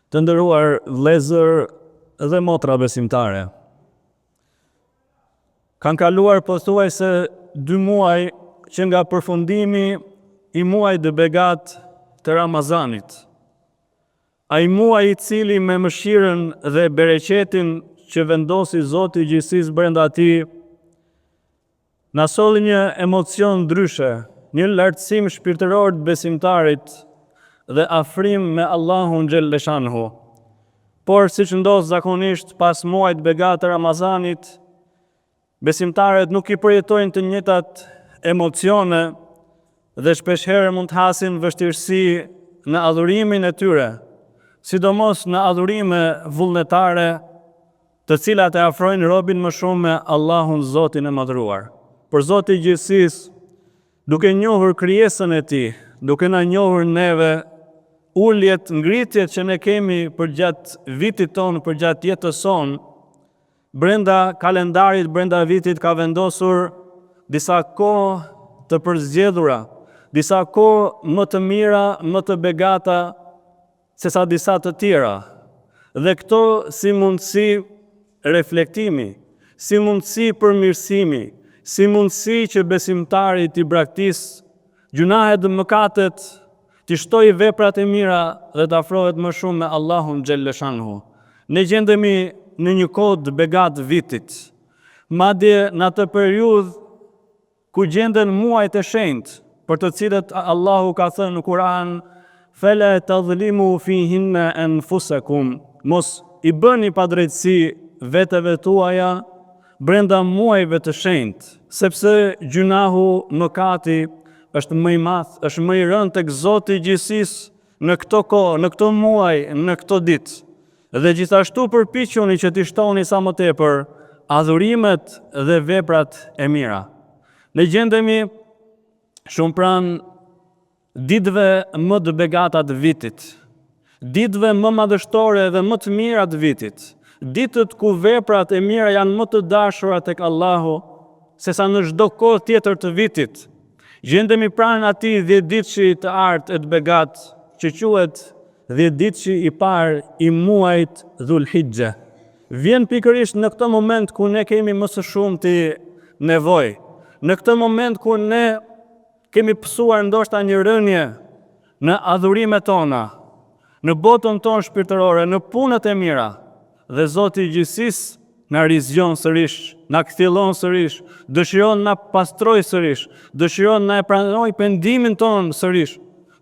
Të nderuar vëllezër dhe motra besimtare, kanë kaluar pothuajse dy muaj që nga përfundimi i muajit të begatë të Ramazanit. Ai muaj i cili me mëshirën dhe bereqetin që vendosi Zoti i gjithësisë brenda tij, Na solli një emocion ndryshe, një lartësim shpirtëror të besimtarit dhe afrim me Allahun xhelleshanuhu. Por siç ndodh zakonisht pas muajit të begatë të Ramazanit, besimtarët nuk i përjetojnë të njëjtat emocione dhe shpeshherë mund të hasin vështirësi në adhurimin e tyre, sidomos në adhurime vullnetare të cilat e afrojnë robin më shumë me Allahun Zotin e Madhëruar. Por Zoti i Gjithësisë, duke njohur krijesën e Tij, duke na njohur neve, uljet, ngritjet që ne kemi përgjatë vitit tonë, përgjatë jetës sonë, brenda kalendarit, brenda vitit ka vendosur disa kohë të përzgjedhura, disa kohë më të mira, më të begata, sesa disa të tjera, dhe këto si mundësi reflektimi, si mundësi përmirësimi, si mundësi që besimtari t'i braktisë gjynahet dhe mëkatet, t'i shtojë veprat e mira dhe të afrohet më shumë me Allahun xhelleshanuhu. Ne gjendemi në një kohë të begatë vitit. Madje në atë periudhë Ku gjenden muajt e shenjtë, për të cilët Allahu ka thënë në Kur'an, Fela tadhlimu fihinna anfusakum, mos i bëni padrejtësi veteve tuaja brenda muajve të shenjtë, sepse gjynahu, mëkati, është më i madh, është më i rëndë tek Zoti i gjithësisë në këto kohë, në këto muaj, në këto ditë. Dhe gjithashtu përpiquni që t'i shtoni sa më tepër adhurimet dhe veprat e mira. Ne gjendemi shumë pranë ditëve më të begata të vitit, ditëve më madhështore dhe më të mira të vitit, ditët ku veprat e mira janë më të dashura tek Allahu sesa në çdo kohë tjetër të vitit. Gjendemi pranë atij dhjetëditëshi të artë e të begatë që quhet Dhjetëditëshi i parë i muajit Dhul-Hixhe vjen pikërisht në këtë moment ku ne kemi më së shumti nevojë, në këtë moment ku ne kemi pësuar ndoshta një rënie në adhurimet tona, në botën tonë shpirtërore, në punët e mira. Dhe Zoti i gjithësisë na rizgjon sërish, na kthjellon sërish, dëshiron na pastrojë sërish, dëshiron na e pranojë pendimin tonë sërish,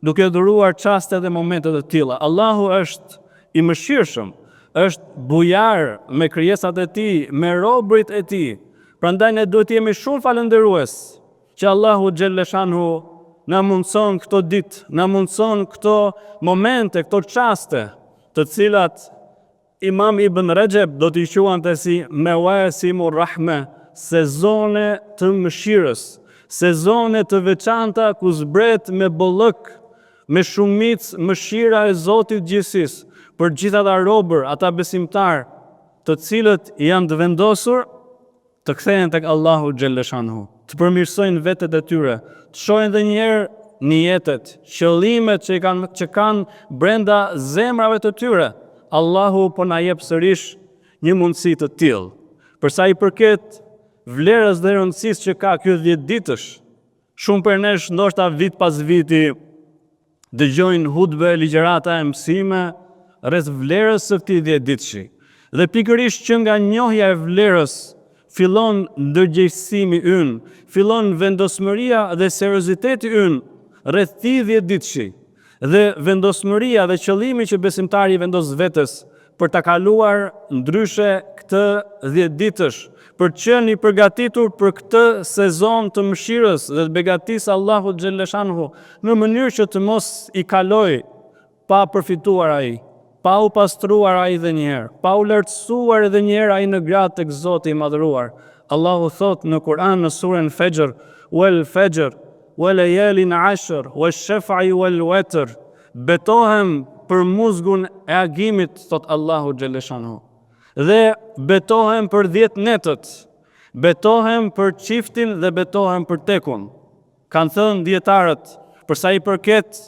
duke dhuruar çaste dhe momente të tilla. Allahu është i mëshirshëm, është bujar me krijesat e tij, me robërit e tij. Prandaj ne duhet të jemi shumë falënderues që Allahu xhelleshanuhu na mundëson këto ditë, na mundëson këto momente, këto çaste, të cilat Imam Ibn Rexheb do t'i quante si Mewasimur Rahme, sezone të mëshirës, sezone të veçanta ku zbret me bollëk, me shumicë mëshira e Zotit të gjithësisë, për gjithë ata robër, ata besimtarë, të cilët janë të vendosur të kthehen tek Allahu xhelleshanuhu, të përmirësojnë vetet e tyre, të shohin edhe një herë nijetet, qëllimet që i kanë që kanë brenda zemrave të tyre. Allahu po na jep sërish një mundësi të tillë. Për sa i përket vlerës dhe rëndësisë që ka ky dhjetëditësh, Shumë prej nesh ndoshta vit pas viti dëgjojnë hutbe, ligjërata e mësime rreth vlerës së këtij dhjetëditëshi. Dhe pikërisht që nga njohja e vlerës fillon ndërgjegjësimi ynë, fillon vendosmëria dhe serioziteti ynë rreth këtij dhjetëditëshi. Dhe vendosmëria dhe qëllimi që besimtari i vendos vetes për ta kaluar ndryshe këtë dhjetëditësh, për të qenë i përgatitur për këtë sezon të mëshirës dhe të begatisë së Allahut xhelleshanuhu, në mënyrë që të mos i kalojë pa përfituar ai, pa u pastruar ai edhe një herë, pa u lartësuar edhe një herë ai në gradë tek Zoti i Madhëruar. Allahu thotë në Kur'an në suren Fexhr, Wal Fexhr, wa lejalin ashr, wa shef'i wal wetr, Betohem për muzgun e agimit, thotë Allahu xhelleshanuhu. Dhe betohem për dhjetë netët, betohem për çiftin dhe betohem për tekun. Kanë thënë dijetarët, për sa i përket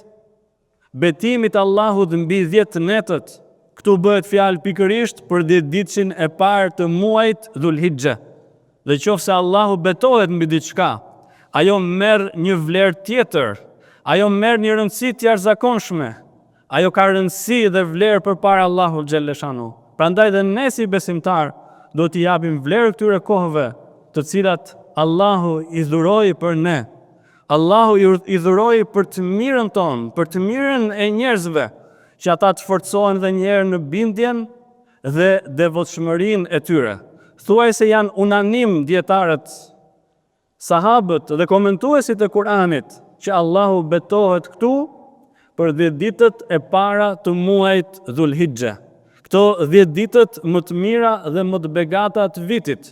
betimit Allahut mbi dhjetë netët, Këtu bëhet fjalë pikërisht për dhjetëditëshin e parë të muajit Dhul-Hixhe. Dhe qoftë se Allahu betohet mbi diçka, ajo merr një vlerë tjetër, ajo merr një rëndësi të jashtëzakonshme, ajo ka rëndësi dhe vlerë përpara Allahut xhelleshanuhu. Prandaj dhe ne si besimtarë duhet t'i japim vlerë këtyre kohëve, të cilat Allahu i dhuroi për ne. Allahu i dhuroi për të mirën tonë, për të mirën e njerëzve, që ata të forcohen edhe një herë në bindjen dhe devotshmërinë e tyre. Thuajse janë unanim dijetarët, sahabët dhe komentuesit e Kur'anit që Allahu betohet këtu për dhjetë ditët e para të muajit Dhul-Hixhe. Këto dhjetë ditët më të mira dhe më të begata të vitit,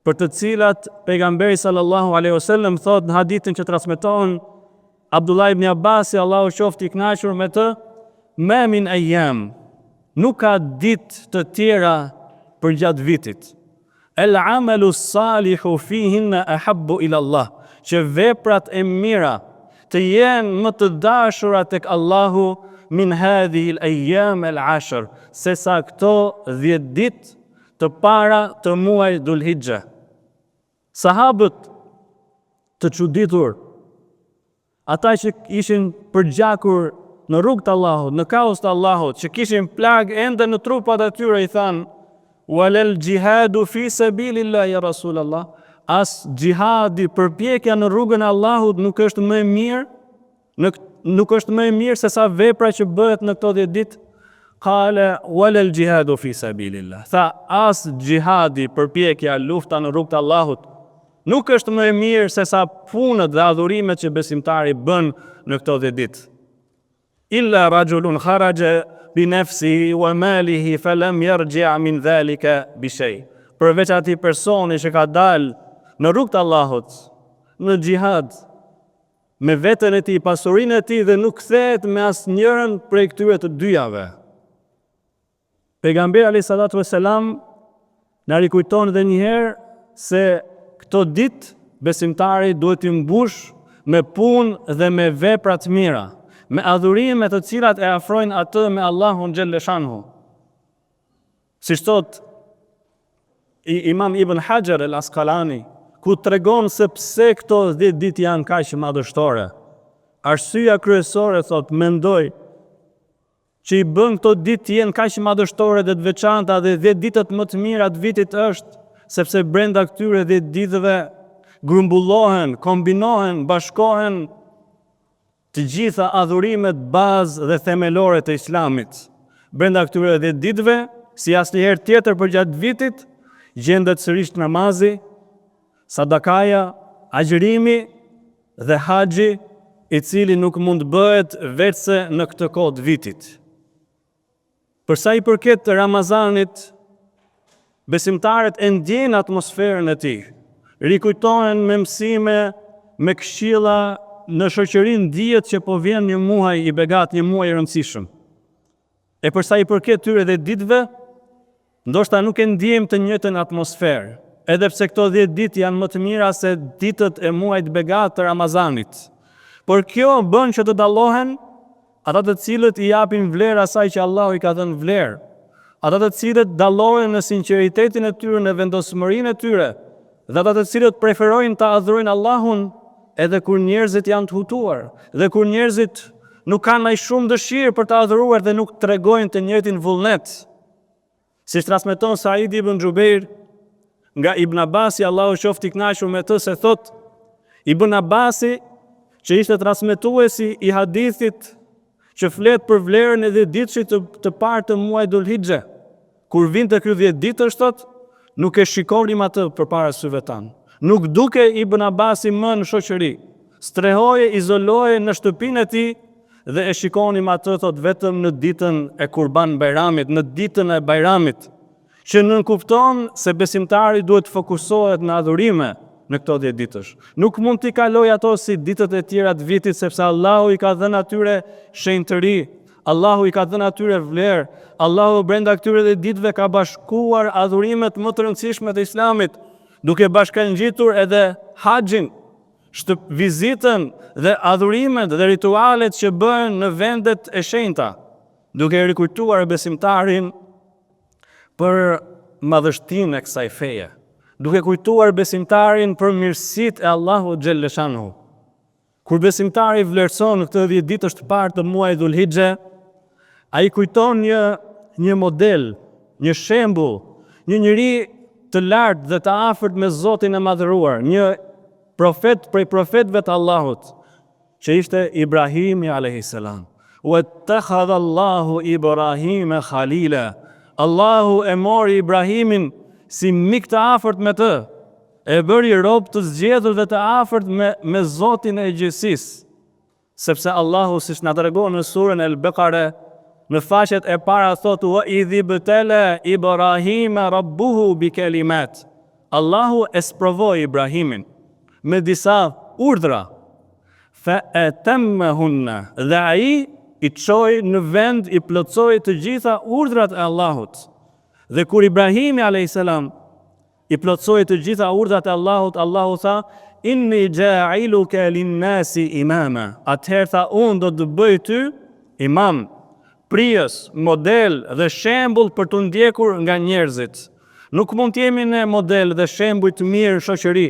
për të cilat Pejgamberi sallallahu alejhi ve sellem thotë në hadithin që transmeton Abdullah ibn Abbasi, Allahu qoftë i kënaqur me të, "Ma min ayyam", nuk ka ditë të tjera përgjatë vitit. El amalu salihu fihinna ahabbu ila Allah, që veprat e mira të jenë më të dashura tek Allahu min hadhihi al-ayyam al-ashr, sesa këto 10 ditë të para të muajit Dhul-Hixhe. Sahabët të çuditur, ata që ishin përgjakur në rrugë të Allahut, në kauzë të Allahut, që kishin plagë ende në trupat e tyre, i thanë, Walel xhihadu fi sabilillah ja Rasulallah, as xhihadi, përpjekja në rrugën e Allahut nuk është më e mirë Në, nuk është më e mirë se sa vepra që bëhet në këto 10 ditë? Kale walel xhihadu fi sabilillah. Tha as xhihadi, përpjekja, lufta në rrugë të Allahut nuk është më e mirë se sa punët dhe adhurimet që besimtari bën në këto 10 ditë. Illa rajulun kharaja bi nafsihi wa malihi falam yarji' min dhalika bi shay. Përveç atij personi që ka dalë në rrugë të Allahut, në xhihad, me veten e tij, pasurinë e tij dhe nuk kthehet me asnjërën prej këtyre të dyjave. Pejgamberi alayhi salatu vesselam na rikujton edhe një herë se këto ditë besimtari duhet t'i mbush me punë dhe me vepra të mira, me adhurime të cilat e afrojnë atë me Allahun xhelleshanuhu. Siç thotë Imam Ibn Hajar el Askalani, ku tregon se pse këto 10 ditë janë kaq madhështore. Arsyeja kryesore thotë, mendoj që i bën këto ditë të jenë kaq madhështore dhe të veçanta dhe 10 ditët më të mira të vitit është sepse brenda këtyre 10 ditëve grumbullohen, kombinohen, bashkohen të gjitha adhurimet bazë dhe themelore të Islamit. Brenda këtyre 10 ditëve, si asnjëherë tjetër përgjatë vitit, gjendet sërish namazi, sadakaja, agjërimi dhe haxhi, i cili nuk mund të bëhet veçse në këtë kohë të vitit. Për sa i përket Ramazanit, besimtarët e ndjejnë atmosferën e tij, rikujtohen me mësime, me këshilla, në shoqëri ndihet që po vjen një muaj i begatë, një muaj i rëndësishëm. E për sa i përket këtyre 10 ditëve, ndoshta nuk e ndjejmë të njëjtën atmosferë, edhe pse këto 10 ditë janë më të mira se ditët e muajit të begatë të Ramazanit. Por kjo bën që të dallohen Ata të cilët i japin vlerë asaj që Allahu i ka dhënë vlerë, ata të cilët dallohen në sinqeritetin e tyre, në vendosmërinë e tyre, dhe ata të cilët preferojnë ta adhurojnë Allahun edhe kur njerëzit janë të hutuar, dhe kur njerëzit nuk kanë aq shumë dëshirë për ta adhuruar dhe nuk tregojnë të njëjtin vullnet. Siç transmeton Said ibn Xhubejr nga Ibn Abasi, Allahu qoftë i kënaqur me të, se thotë Ibn Abasi, që ishte transmetuesi i hadithit që flet për vlerën e dhjetëditëshit të, të parë të muajit Dhul-Hixhe. Kur vinte ky dhjetëditësh thotë, nuk e shikonim atë përpara syve tanë. Nuk dukej Ibn Abasi më në shoqëri. Strehohej, izolohej në shtëpinë e tij dhe e shikonim atë thotë vetëm në ditën e Kurban Bajramit, në ditën e Bajramit, që nënkupton se besimtari duhet të fokusohet në adhurime në këto 10 ditësh. Nuk mund t'i kalojë ato si ditët e tjera të vitit sepse Allahu i ka dhënë atyre shenjtëri, Allahu i ka dhënë atyre vlerë, Allahu brenda këtyre 10 ditëve ka bashkuar adhurimet më të rëndësishme të Islamit, duke bashkangjitur edhe haxhin, Shtëp, vizitën dhe adhurimet dhe ritualet që bëhen në vendet e shenjta. Duke e rikujtuar besimtarin për madhështinë e kësaj feje, duke kujtuar besimtarin për mirësitë e Allahut xhelleshanuhu. Kur besimtari vlerëson këtë dhjetëditësh të parë të muajit Dhul-Hixhe, ai kujton një një model, një shembull, një njeri të lartë dhe të afërt me Zotin e Madhëruar, një profet prej profetëve të Allahut, që ishte Ibrahimi alejhi selam. Wattakhadha Allahu Ibrahima khalila. Allahu e mori Ibrahimin si mik të afërt me të. E bëri rob të zgjedhur dhe të afërt me me Zotin e gjithësisë. Sepse Allahu siç na tregon në surën El Bekare, në faqet e para thotë wa idhibtela Ibrahima rabbuhu bi kelimat. Allahu e sprovoi Ibrahimin me disa urdhra, fe etemmehunne, dhe ai i çoi në vend, i plotësoi të gjitha urdhrat e Allahut. Dhe kur Ibrahimi alejhi selam i plotësoi të gjitha urdhrat e Allahut, Allahu tha, Inni xha'iluke linnasi imama. Atëherë tha, unë do të bëj ty imam, prijës, model dhe shembull për t'u ndjekur nga njerëzit. Nuk mund të jemi ne model dhe shembuj të mirë në shoqëri,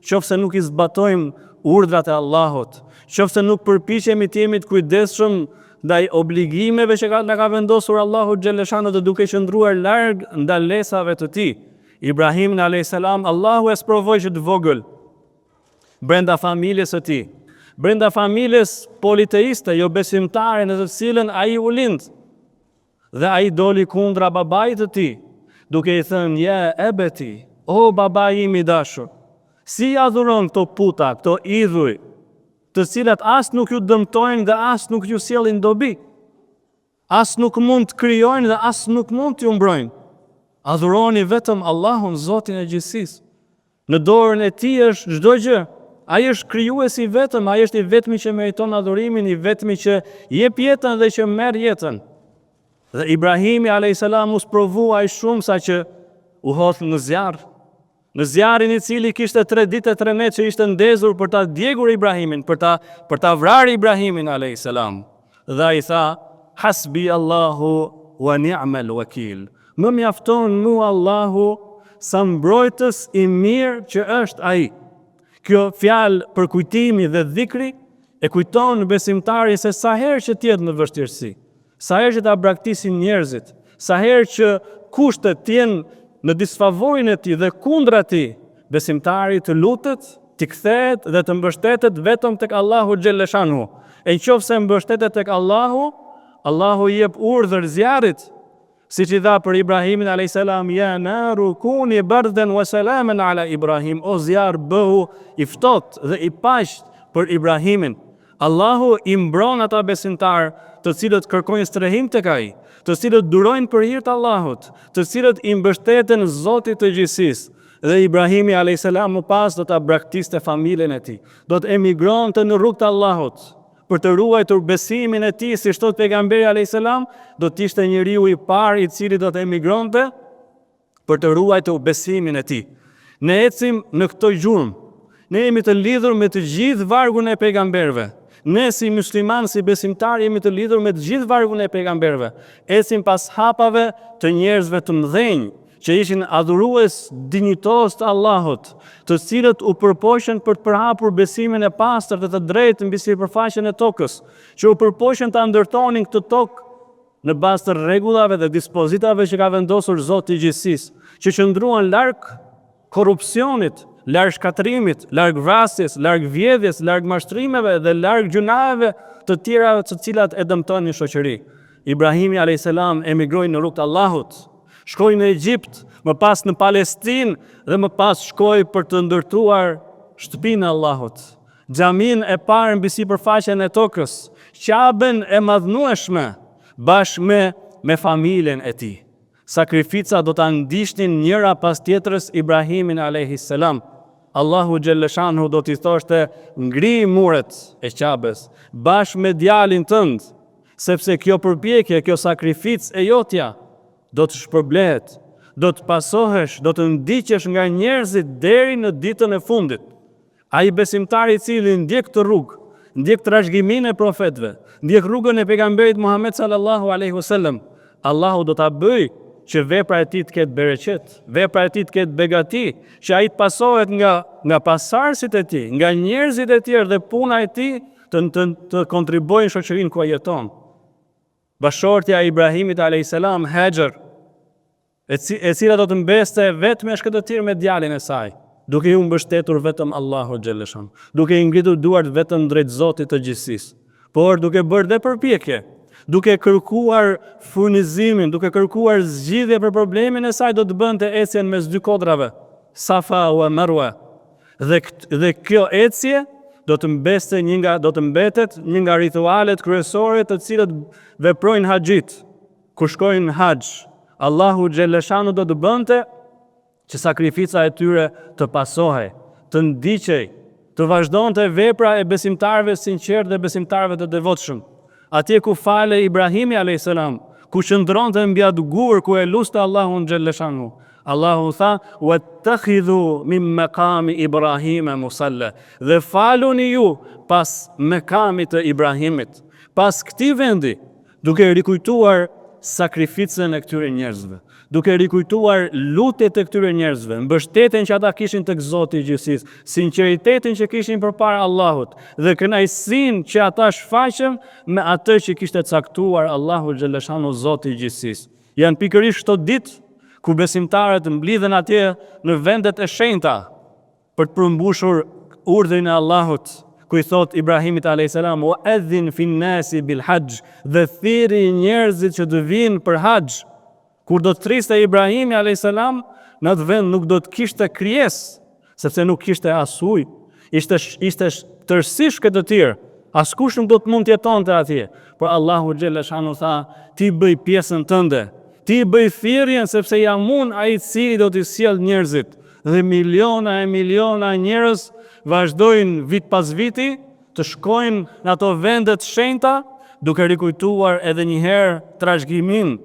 qoftë se nuk i zbatojmë urdhrat e Allahut, qoftë se nuk përpiqemi të jemi të kujdesshëm ndaj obligimeve që na ka vendosur Allahu xhelleshanuhu dhe duke qëndruar larg ndalesave të Tij. Ibrahimin alejhi selam Allahu e sprovoi që të vogël brenda familjes së tij, brenda familjes politeiste, jobesimtare në të cilën ai u lind. Dhe ai doli kundra babait të tij, duke i thënë, Ja ebeti, o babai im i dashur, si i adhuron këto puta, këto idhuj, të cilat as nuk ju dëmtojnë dhe as nuk ju sjellin dobi, as nuk mund të krijojnë dhe as nuk mund t'ju mbrojnë. Adhuroni vetëm Allahun, Zotin e gjithësisë. Në dorën e Tij është çdo gjë. Ai është krijuesi i vetëm, ai është i vetmi që meriton adhurimin, i vetmi që jep jetën dhe që merr jetën. Dhe Ibrahimi alayhis salam u sprovua aq shumë saqë u hodh në zjarr. Në zjarrin i cili kishte tre ditë e tre net që ishte ndezur për ta djegur Ibrahimin, për ta për ta vrarë Ibrahimin alayhis salam. Dhe ai tha, Hasbi Allahu wa ni'mal wakil. Më mjafton mua Allahu sa mbrojtës i mirë që është Ai. Kjo fjalë përkujtimi dhe dhikri e kujton besimtarin se sa herë që të jetë në vështirësi, sa herë që ta braktisin njerëzit, sa herë që kushtet të jenë në disfavorin e tij dhe kundra tij, besimtari të lutet, t'i kthehet dhe të mbështetet vetëm tek Allahu xhelleshanuhu. E në qoftë se mbështetet tek Allahu, Allahu i jep urdhër zjarrit, siç i dha për Ibrahimin alejhi selam, Ja naru kuni barden wa selamen ala Ibrahim, o zjarr bëhu i ftohtë dhe i paqtë për Ibrahimin. Allahu i mbron ata besimtarë të cilët kërkojnë strehim tek Ai, të cilët durojnë për hir të Allahut, të cilët i mbështeten Zotit të gjithësisë. Dhe Ibrahimi alejhi selam më pas do ta braktiste familjen e tij, do të emigronte në rrugë të Allahut, për të ruajtur besimin e tij, siç thotë pejgamberi alejhi selam, do të ishte njeriu i parë i cili do të emigronte për të ruajtur besimin e tij. Ne ecim në këto gjurmë. Ne jemi të lidhur me të gjithë vargun e pejgamberëve. Ne si muslimanë, si besimtarë jemi të lidhur me të gjithë vargun e pejgamberëve. Ecim pas hapave të njerëzve të mëdhenj, që ishin adhurues dinjitozë të Allahut, të cilët u përpoqën për të përhapur besimin e pastër dhe të drejtë mbi sipërfaqen e tokës, që u përpoqën ta ndërtonin këtë tokë në bazë të rregullave dhe dispozitave që ka vendosur Zoti i gjithësisë, që qëndruan larg korrupsionit, larg shkatërrimit, larg vrasjes, larg vjedhjes, larg mashtrimeve dhe larg gjynaheve të tjera të cilat e dëmtojnë një shoqëri. Ibrahimi alejhi selam emigroi në rrugë të Allahut, shkoi në Egjipt, më pas në Palestinë dhe më pas shkoi për të ndërtuar shtëpinë e Allahut, xhaminë e parë mbi sipërfaqen e tokës, Qaben e madhnueshme, bashkë me me familjen e tij. Sakrificat do ta ndiqnin njëra pas tjetrës Ibrahimin alejhi selam. Allahu xhelleshanuhu do t'i thoshte ngrij muret e Qabes bashkë me djalin tënd, sepse kjo përpjekje, kjo sakrificë e jotja do të shpërblehet, do të pasohesh, do të ndiqesh nga njerëzit deri në ditën e fundit. Ai besimtar i cili ndjek këtë rrugë, ndjek trashëgiminë e profetëve, ndjek rrugën e pejgamberit Muhammed sallallahu alaihi wasallam, Allahu do ta bëjë që vepra e tij të ketë bereqet, vepra e tij të ketë begati, që ai të pasohet nga nga pasardhësit e tij, nga njerëzit e tjerë dhe puna e tij të të, të kontribuojë në shoqërinë ku ai jeton. Bashkëshortja e Ibrahimit alayhis salam, Haxher, e, e cila do të mbeste vetëm në shkretëtirë me djalin e saj, duke iu mbështetur vetëm Allahut xhelleshanuhu, duke i ngritur duart vetëm drejt Zotit të gjithësisë, por duke bërë dhe përpjekje, duke kërkuar furnizimin, duke kërkuar zgjidhje për problemin e saj do të bënte ecjen mes dy kodrave, Safa wa Marwa. Dhe dhe kjo ecje do të mbeste një nga do të mbetet një nga ritualet kryesore të cilët veprojnë haxhit. Kur shkojnë në haxh, Allahu xhelleshanu do të bënte që sakrifica e tyre të pasohej, të ndiqej, të vazhdonte vepra e besimtarëve sinqertë dhe besimtarëve të devotshëm. Atje ku falej Ibrahimi alejhi selam, ku qëndronte mbi atë gur ku e luste Allahun xhelleshanu, Allahu tha, Wattakhidhu min maqami Ibrahima musalla, dhe faluni ju pas mekamit të Ibrahimit, pas këtij vendi, Duke rikujtuar sakrificën e këtyre njerëzve, duke rikujtuar lutjet e këtyre njerëzve, mbështetjen që ata kishin tek Zoti i gjithësisë, sinqeritetin që kishin përpara Allahut dhe kënaqësinë që ata shfaqën me atë që kishte caktuar Allahu xhelleshanu Zoti i gjithësisë. Janë pikërisht këto ditë ku besimtarët mblidhen atje në vendet e shenjta, për të përmbushur urdhrin e Allahut, ku i thotë Ibrahimit alejhi selam, "Wa adhin fi nasi bil hajj", dhe thirri njerëzit që të vijnë për haxh. Kur do të thërriste Ibrahimi alejhi selam, në atë vend nuk do të kishte krijesë, sepse nuk kishte as ujë. Ishte ishte tërësisht shkretëtirë. Askush nuk do të mund të jetonte atje. Por Allahu xhelleshanu tha, ti bëj pjesën tënde. Ti bëj thirrjen sepse jam unë ai i cili do t'i sjell njerëzit. Dhe miliona e miliona njerëz vazhdojnë vit pas viti të shkojnë në ato vende të shenjta, duke rikujtuar edhe një herë trashëgiminë,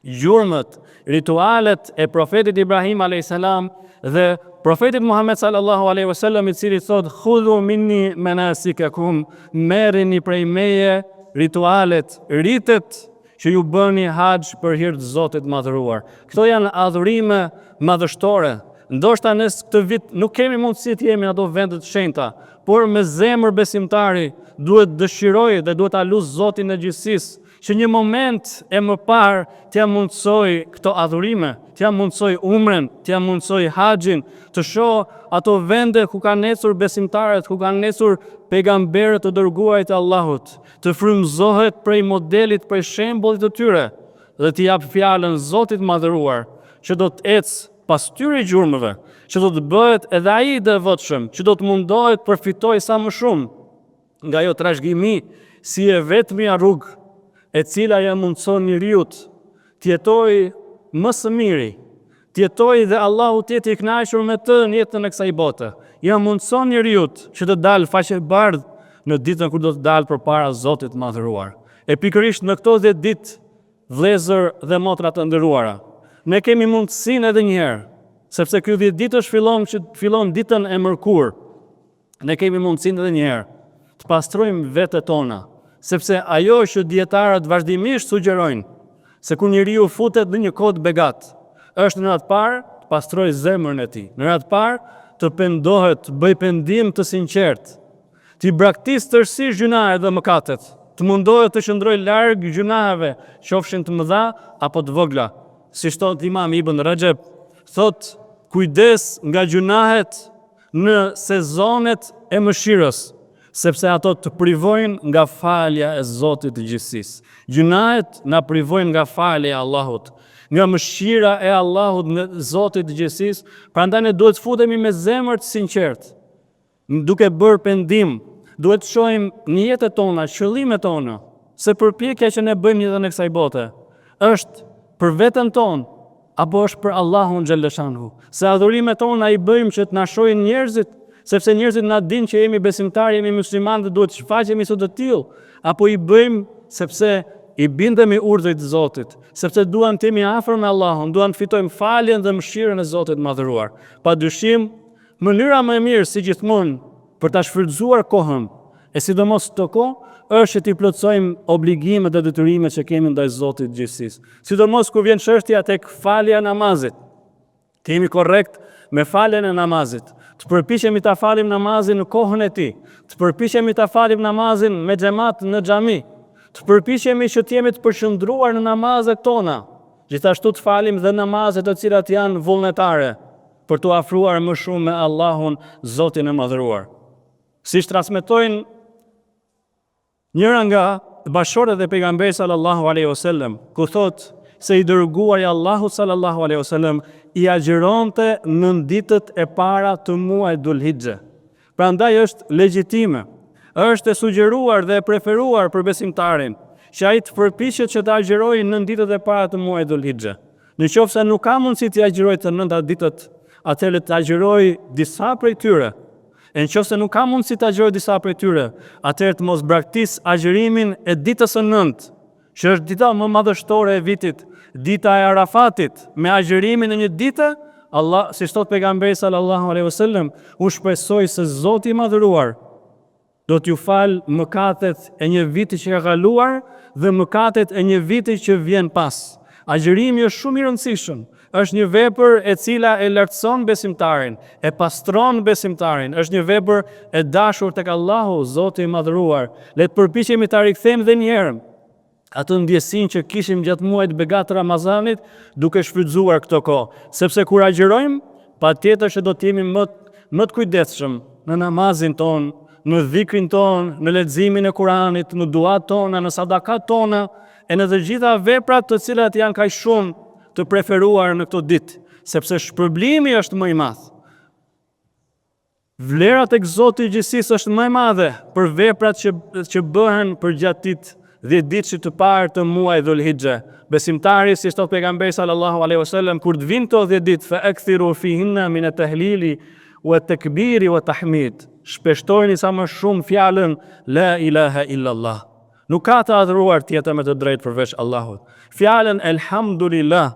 gjurmët, ritualet e profetit Ibrahim alayhis salam dhe profetit Muhammed sallallahu alaihi wasallam i cili thotë khudhu minni manasikakum, merrini prej meje ritualet, ritet që ju bëni haxh për hir të Zotit të Madhëruar. Këto janë adhurime madhështore. Ndoshta ne këtë vit nuk kemi mundësi të jemi në ato vende të shenjta, por me zemër besimtari duhet të dëshirojë dhe duhet ta lusë Zotin e gjithësisë që një moment e më parë t'ia mundësojë këto adhurime, t'ia mundësojë umren, t'ia mundësojë haxhin, të shohë ato vende ku kanë ecur besimtarët, ku kanë ecur pejgamberët të dërguarit e Allahut. Të frymëzohet prej modelit, prej shembullit të tyre dhe t'i japë fjalën Zotit të Madhëruar, që do të ecë pas këtyre gjurmëve, që do të bëhet edhe ai i devotshëm, që do të mundohet të përfitojë sa më shumë nga ajo trashëgimi si e vetmja rrugë e cila ia mundëson njeriut të jetojë më së miri, Të jetojë dhe Allahu të jetë i kënaqur me të në jetën e kësaj bote. Ia mundëson njeriut që të dalë faqebardhë në ditën kur do të dalë përpara Zotit të Madhëruar. E pikërisht në këto 10 ditë, vëllezër dhe motra të nderuara, ne kemi mundësinë edhe një herë, sepse ky 10 ditësh fillon që fillon ditën e mërkurë. Ne kemi mundësinë edhe një herë të pastrojmë vetet tona, sepse ajo që dijetarët vazhdimisht sugjerojnë se kur njeriu futet në një kohë të begatë, është në radhë të parë të pastrojë zemrën e tij, në radhë të parë të pendohet, të bëjë pendim të sinqertë, t'i braktisë tërësisht gjynahet dhe mëkatet, të mundohet të qëndrojë larg gjynaheve, qofshin të mëdha apo të vogla. Siç thotë Imam Ibn Rexheb, thotë kujdes nga gjynahet në sezonet e mëshirës, sepse ato të privojnë nga falja e Zotit të gjithësisë. Gjynahet na privojnë nga falja e Allahut, nga mëshira e Allahut nga Zotit të gjithësisë, prandaj ne duhet të futemi me zemër të sinqertë, duke bërë pendim, duhet të shohim nijetet tona, qëllimet tona, se përpjekja që ne bëjmë në jetën e kësaj bote është për veten tonë, Apo është për Allahun xhelleshanuhu? Se adhurimet tona i bëjmë që të na shohin njerëzit, sepse njerëzit na dinë që jemi besimtarë, jemi muslimanë dhe duhet të shfaqemi si të tillë, apo i bëjmë sepse i bindemi urdhrit të Zotit, sepse duam të jemi afër me Allahun, duam të fitojmë faljen dhe mëshirën e Zotit të Madhëruar. Pa dyshim, mënyra më e mirë si gjithmonë për ta shfrytëzuar kohën. e sidomos këto kohë, është që t'i plotësojmë obligimet dhe detyrimet që kemi ndaj Zotit të Gjithësisë. Sidomos kur vjen çështja tek falja e namazit. Të jemi korrekt me faljen e namazit, të përpiqemi ta falim namazin në kohën e tij, të përpiqemi ta falim namazin me xhemat në xhami, të përpiqemi që të jemi të përqendruar në namazet tona, gjithashtu të falim dhe namazet të cilat janë vullnetare, për t'u afruar më shumë me Allahun, Zotin e Madhëruar. Siç transmetojnë Njëra nga bashkëshortet e Pejgamberit sallallahu alejhi o sellem, ku thotë se i Dërguari i Allahut sallallahu alejhi o sellem i agjëronte nëntë ditët e para të muajit Dhul-Hixhe. Prandaj është legjitime, është e sugjeruar dhe e preferuar për besimtarin që ai të përpiqet që të agjërojë nëntë ditët e para të muajit Dhul-Hixhe. Në qoftë se nuk ka mundësi t'i agjërojë të nënta ditët, atëherë le të agjërojë disa prej tyre. E në qoftë se nuk ka mundësi të agjërojë disa prej tyre, atëherë të mos braktisë agjërimin e ditës së nëntë, që është dita më madhështore e vitit, dita e Arafatit, me agjërimin e një dite, Allah, siç thotë pejgamberi sallallahu alejhi wasallam, unë shpresoj se Zoti i Madhëruar do t'ju falë mëkatet e një viti që ka kaluar dhe mëkatet e një viti që vjen pas. Agjërimi është shumë i rëndësishëm. Është një vepër e cila e lartëson besimtarin, e pastron besimtarin, është një vepër e dashur tek Allahu, Zoti i Madhëruar. Le të përpiqemi ta rikthejmë dhe një herë atë ndjesinë që kishim gjatë muajit të begatë të Ramazanit, duke shfrytëzuar këto kohë. Sepse kur agjërojmë, patjetër që do të jemi më më të kujdesshëm në namazin tonë, në dhikrin tonë, në leximin e Kuranit, në duat tona, në sadakat tona e në të gjitha veprat të cilat janë kaq shumë të preferuara në këto ditë, sepse shpërblimi është më i madh. Vlera tek Zoti i Gjithësisë është më e madhe për veprat që që bëhen përgjatë ditë dhjetëditëshit të parë të muajit Dhul-Hixhe. Besimtari, siç thotë pejgamberi sallallahu alejhi wasallam, kur të vijnë këto dhjetë ditë, fa akthiru fihinna min at-tahlili wa at-takbiri wa tahmid. Shpeshtojeni sa më shumë fjalën la ilaha illa Allah. Nuk ka të adhuruar tjetër me të drejtë përveç Allahut. Fjalën Elhamdulillah,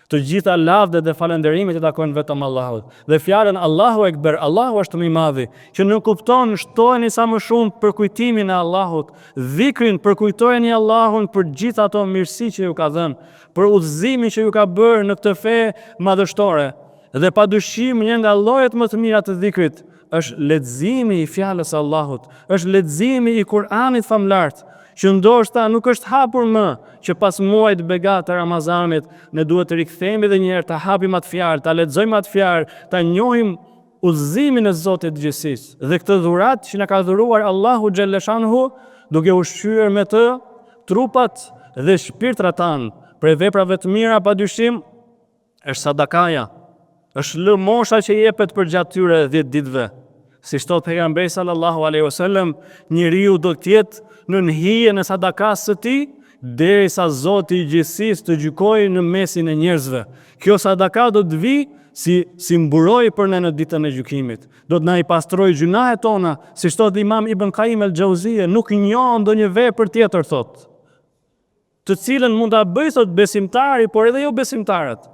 të gjitha lavdet dhe falënderimet i takojnë vetëm Allahut. Dhe fjalën Allahu Ekber, Allahu është më i madhi, që nënkupton shtojeni sa më shumë përkujtimin e Allahut, dhikrin, përkujtojeni Allahun për gjithë ato mirësi që ju ka dhënë, për udhëzimin që ju ka bërë në këtë fe madhështore. Dhe padyshim një nga llojet më të mira të dhikrit është leximi i fjalës së Allahut, është leximi i Kur'anit famëlartë, që ndoshta nuk është hapur më që pas muajit të begatë të Ramazanit, ne duhet të rikthehemi edhe një herë ta hapim atë fjalë, ta lexojmë atë fjalë, ta njohim udhëzimin e Zotit të Gjithësisë dhe këtë dhuratë që na ka dhuruar Allahu xhelleshanuhu, duke ushqyer me të trupat dhe shpirtrat tanë prej veprave të mira padyshim Është sadakaja, është lëmosha që jepet përgjatë tyre 10 ditëve. Siç thotë pejgamberi sallallahu alaihi wasallam, njeriu do të jetë nën hijen e sadakasë së tij derisa Zoti i gjithësisë të gjykojë në mesin e njerëzve. Kjo sadaka do të vijë si si mburojë për ne në ditën e gjykimit. Do të na i pastrojë gjynahet tona, siç thotë Imam Ibn Qayyim el-Jauziyje, nuk njoh ndonjë vepër tjetër thotë. të cilën mund ta bëjë thotë besimtari, por edhe jobesimtarët,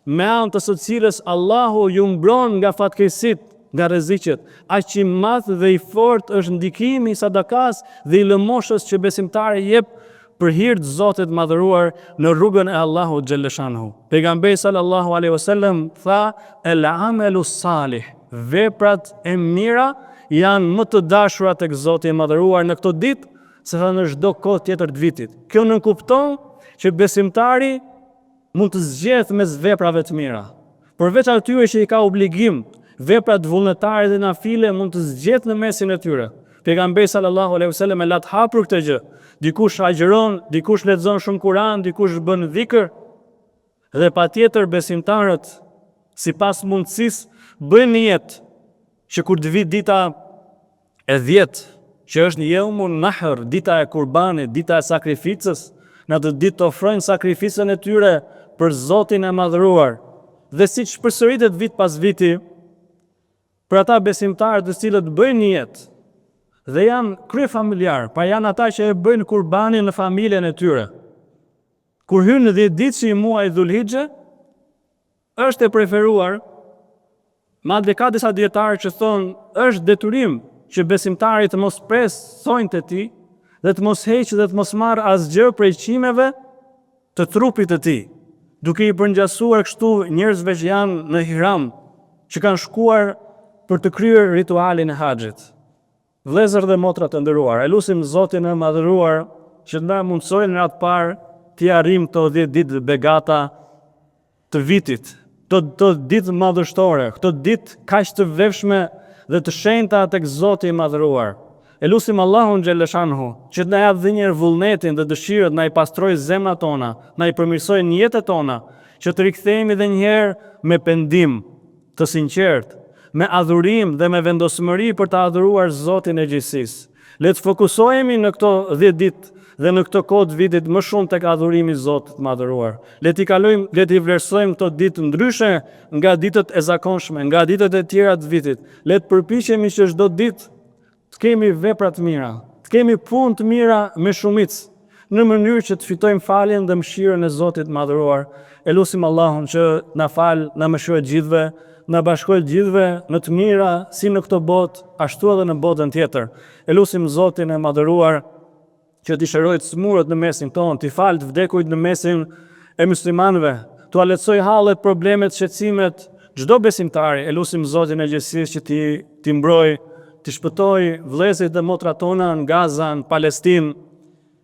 me anë të së cilës Allahu ju mbron nga fatkeqësitë, nga rreziqet. Aq i madh dhe i fortë është ndikimi i sadakasë dhe i lëmoshës që besimtari jep për hir të Zotit të Madhëruar në rrugën e Allahut xhelleshanuhu. Pejgamberi sallallahu alejhi wasallam tha: "El amelu salih", veprat e mira janë më të dashura tek Zoti i Madhëruar në këto ditë sesa në çdo kohë tjetër të vitit. Kjo nënkupton që besimtari mund të zgjedhë mes veprave të mira. Përveç atyre që i ka obligim, veprat vullnetare dhe nafile mund të zgjedhë në mesin e tyre. Pejgamberi sallallahu alejhi wasallam e la të hapur këtë gjë. Dikush agjëron, dikush lexon shumë Kur'an, dikush bën dhikr, Dhe patjetër besimtarët, sipas mundësisë, bëjnë nijet që kur të vijë dita e dhjetë, që është Jeumun Nahr, dita e Kurbanit, dita e sakrificës, në atë ditë të ofrojnë sakrificën e tyre për Zotin e Madhëruar. Dhe siç përsëritet vit pas viti, për ata besimtarë të cilët bëjnë nijet dhe janë kryefamiljarë, pra janë ata që e bëjnë kurbanin në familjen e tyre. Kur hyn në dhjetëditëshi i muajit Dhul-Hixhe, është e preferuar, madje ka disa dijetarë që thonë është detyrim që besimtari të mos presë thonjtë e tij dhe të mos heqë dhe të mos marrë asgjë prej qimeve të trupit të tij, duke i përngjasuar kështu njerëzve që janë në ihram, që kanë shkuar për të kryer ritualin e haxhit. Vëllezër dhe motra të nderuar, e lusim Zotin e Madhëruar që të na mundësojë në radhë të parë t'i arrijmë këto 10 ditë të begata të vitit, këto këto ditë madhështore, këto ditë kaq të vlefshme dhe të shenjta tek Zoti i Madhëruar. E lusim Allahun xhelleshanuhu që të na japë dhe një herë vullnetin dhe dëshirën të na i pastrojë zemrat tona, të na i përmirësojë nijetet tona, që të rikthehemi dhe një herë me pendim, të sinqertë, me adhurim dhe me vendosmëri për të adhuruar Zotin e Gjithësisë. Le të fokusohemi në këto dhjetë ditë dhe në këtë kohë të vitit më shumë tek adhurimi i Zotit të Madhëruar. Le t'i kalojmë, le t'i vlerësojmë këto ditë ndryshe nga ditët e zakonshme, nga ditët e tjera të vitit. Le të përpiqemi që çdo ditë Të kemi vepra të mira, të kemi punë të mira me shumicë, në mënyrë që të fitojmë faljen dhe mëshirën e Zotit të Madhëruar. E lusim Allahun që na falë, na mëshirojë të gjithëve, na bashkojë të gjithëve në të mira si në këtë botë, ashtu edhe në botën tjetër. E lusim Zotin e Madhëruar që t'i shërojë të sëmurët në mesin tonë, t'i falë të vdekurit në mesin e muslimanëve, t'ua lehtësojë hallet, problemet, shqetësimet çdo besimtari. E lusim Zotin e gjithësisë që t'i t'i mbrojë, t'i shpëtojë vëllezërit dhe motrat tona në Gaza, në Palestinë,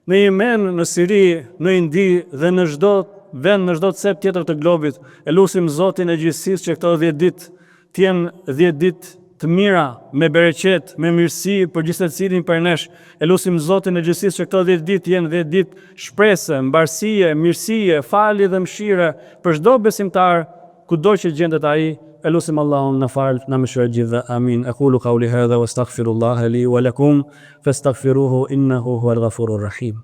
në Jemen, në Siri, në Indi dhe në çdo vend, në çdo cep tjetër të globit. E lusim Zotin e gjithësisë që këto 10 ditë Të jenë dhjetë ditë të mira, me bereqet, me mirësi për gjithsecilin prej nesh. E lusim Zotin e gjithësisë që këto dhjetë ditë të jenë dhjetë ditë shprese, mbarësie, mirësie, falje dhe mëshire për çdo besimtar kudo që gjendet ai. E lusim Allahun na faltë, na mëshirojë të gjithëve. Amin. Ekulu kauli hadha wa astaghfirullaha li wa lakum fastaghfiruhu innahu huwal ghafurur rahim.